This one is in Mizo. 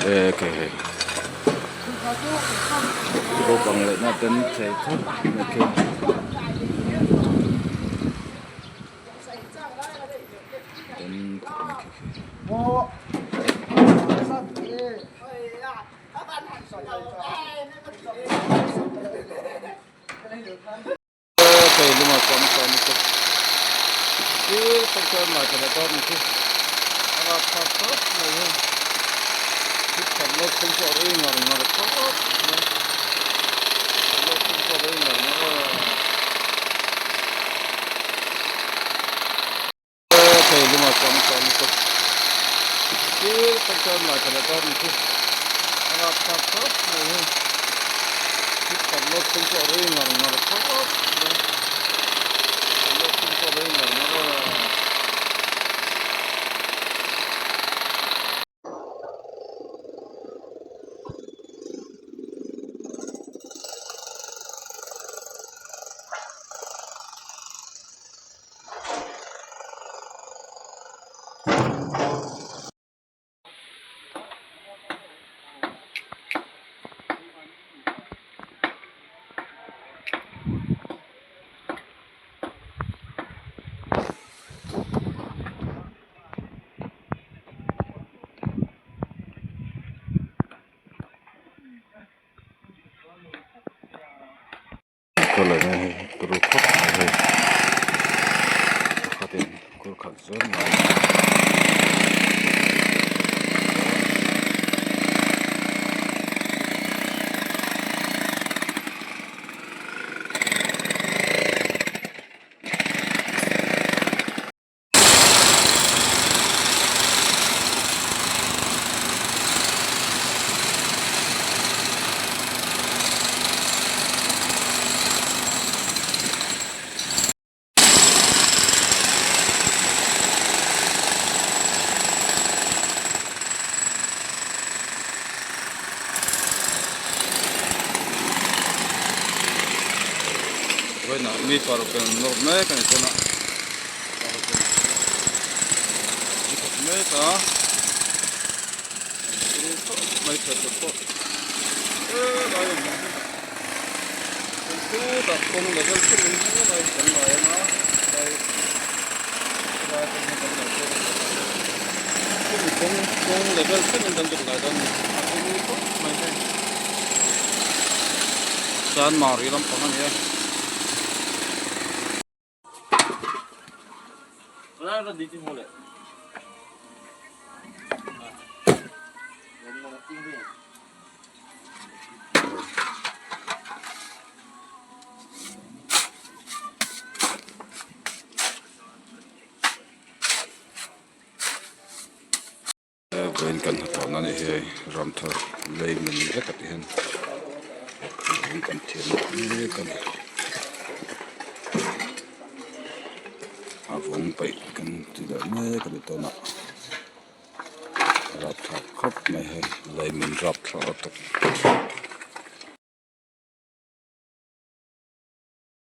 Eke hei naupang leh na ten chei thut mai khi. Den khawp mai khi khi. Hei luma chuan chuan lutuk thil tak chuan mai thla leh dawn ang chu a rapthlak khawp mai hi thil khat lawk phei chu a rei ngar ngar khawp mai khat lawk phei chu a rei ngar ngar a. Hei luma chuan chuan lutuk thil tak chuan mai thla leh dawn ang chu a rapthlak khawp mai hi thil khat lawk phei chu a rei ngar ngar khawp mai khat lawk phei chu a rei ngar ngar a. Hei turu khawp mai hei pakhatin kawr khat zawng mai Vawiinah mi paruk an nawr mek a ni tuna paruk in an thawk mek a an turu khawp mai thei te pawh helai a hmuh hi chuan chutah kawng level thlengin helai hi kan lai ang a helai helai atang hian kan lai dawn a ni chumi kawng kawng level thlengin kan zuk lai dawn a ni a turu khawp mai hei. Chanmari lampang a ni e. Vawiin kan hnathawhna a ni hi hei ramthar lei min vek a ti hian vawiin kan thiam mek a ni a vawng paih kan ti leh mek a ni tawna rapthlak khawp mai hei lei min rapthlak lutuk.